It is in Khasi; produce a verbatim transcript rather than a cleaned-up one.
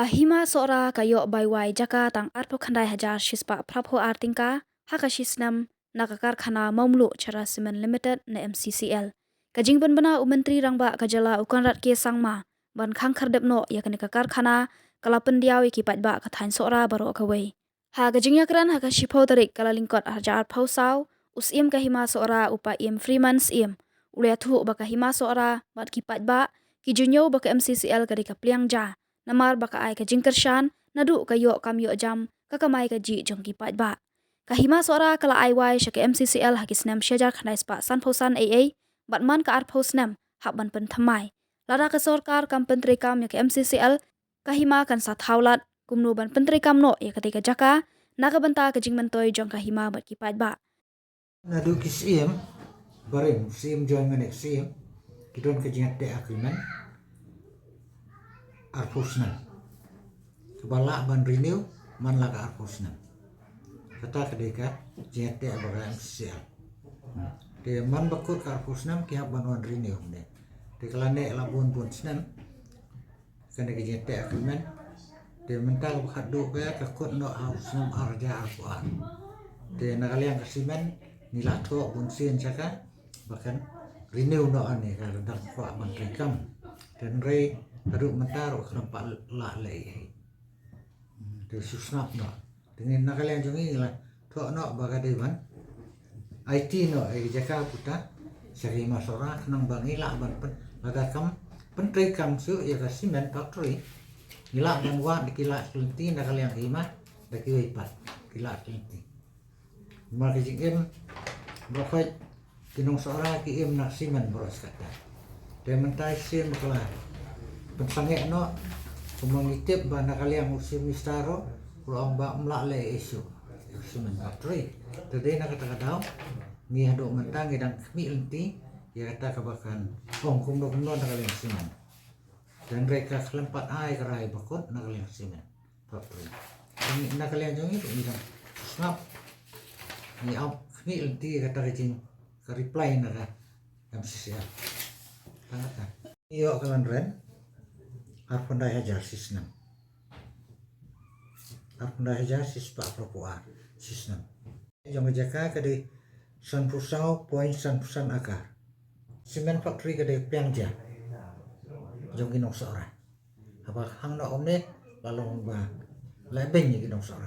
Ka Hima Sohra ka ïoh bai wai jaka tang arphew khyndai hajar shispah phraphew ar tyngka ha ka shisnem na ka karkhana Mawmluh Chhara Cement Limited ne M C C L. Ka jingpynbna u Myntri Rangbah ka jylla u Conrad K Sangma ban khang khyrdep noh ïa kane ka karkhana ka la pyndiaw ïa ki paidbah ka thaiñ Sohra baroh kawei. Ha ka jingïakren ha ka shiphew tarik Kyllalyngkot arhajar arphew saw, u Syiem ka Hima Sohra u Paiem Freeman Syiem u la ïathuh ba ka Hima Sohra bad ki paidbah ki ju ñiew ba ka M C C L ka dei ka pliang ja namar ba ka ai ka jingkyrshan naduh ka ïoh kam ïoh jam ka kamai kajih jong ki paidbah. Ka Hima Sohra ka la ai wai sha ka M C C L ha ki snem shihajar khyndai spah sanphew san ei ei bad man ka arphew snem hap ban pynthymmai. Lada ka sorkar kam pyntreikam ïa ka M C C L, ka hima kan sa thaw lad kumno ban pyntreikam noh ïa katei ka jaka na ka bynta ka jingmyntoi jong ka hima bad ki paidbah. Naduh ki Syiem barim, Syiem Joint Manager Syiem, ki don ka jingïateh agreement arphew snem. Kaba lah ban renew man la ka arphew snem. Kata ka dei ka jingïateh ba ka M C C L. Te man ba kut ka arphew snem ki hap ban wan renew ne. Te ka la neh la bun bun snem kane ka jingïateh agreement. Te mynta kaba khatduh ba ka kut noh ha u snem arhajar arphew ar. Te na ka liang ka simen ngi la thoh bun sien sha ka ba kan renew noh, ani ka dang kwah ban treikam. Te hynrei haduh mynta ruh khlem pat lah leh ei ei. Te shu sngap noh. Te ngi na ka liang jong ngi ngi la thoh noh ba ka dei ban aiti noh ïa ka jaka puta sha ka Hima Sohra khnang ba ngi lah ban pyn, lada kam pyntreikam shuh ïa ka cement factory, ngi lah ban wad da ki lad ki lynti na ka liang ka hima da kiwei pat ki lad ki lynti. Namar ka jingim baroh khoit ki nong Sohra ki im na ka simen baroh shi katta. Te mynta shisien ba ka la pynsangeh noh, kumba ngi tip ba na ka liang u Chief Minister ruh u la ong ba ym lah leh ei ei shuh ïa ka cement factory. Te dei na kata ka daw ngi haduh mynta ngi dang khmih lynti ïa kata kaba kan ong kumno kumno na ka liang simen. Te hynrei ka khlem pat ai ka rai ba kut na ka liang simen factory. Ngi na ka liang jong ngi ruh ngi dang sngap, ngi ap khmih lynti ïa kata ka jing, ka reply na ka M C C L. Tang kata. Ngi ïoh ka land rent arphew khyndai hajar shisnem. Arphew khyndai hajar shispah phraphew ar shisnem. Jong ka jaka ka dei sanphew saw point sanphew san akar. Cement factory ka dei pliang ja jong ki nong Sohra. Haba hang noh kumne la long ba la beiñ ïa ki nong Sohra.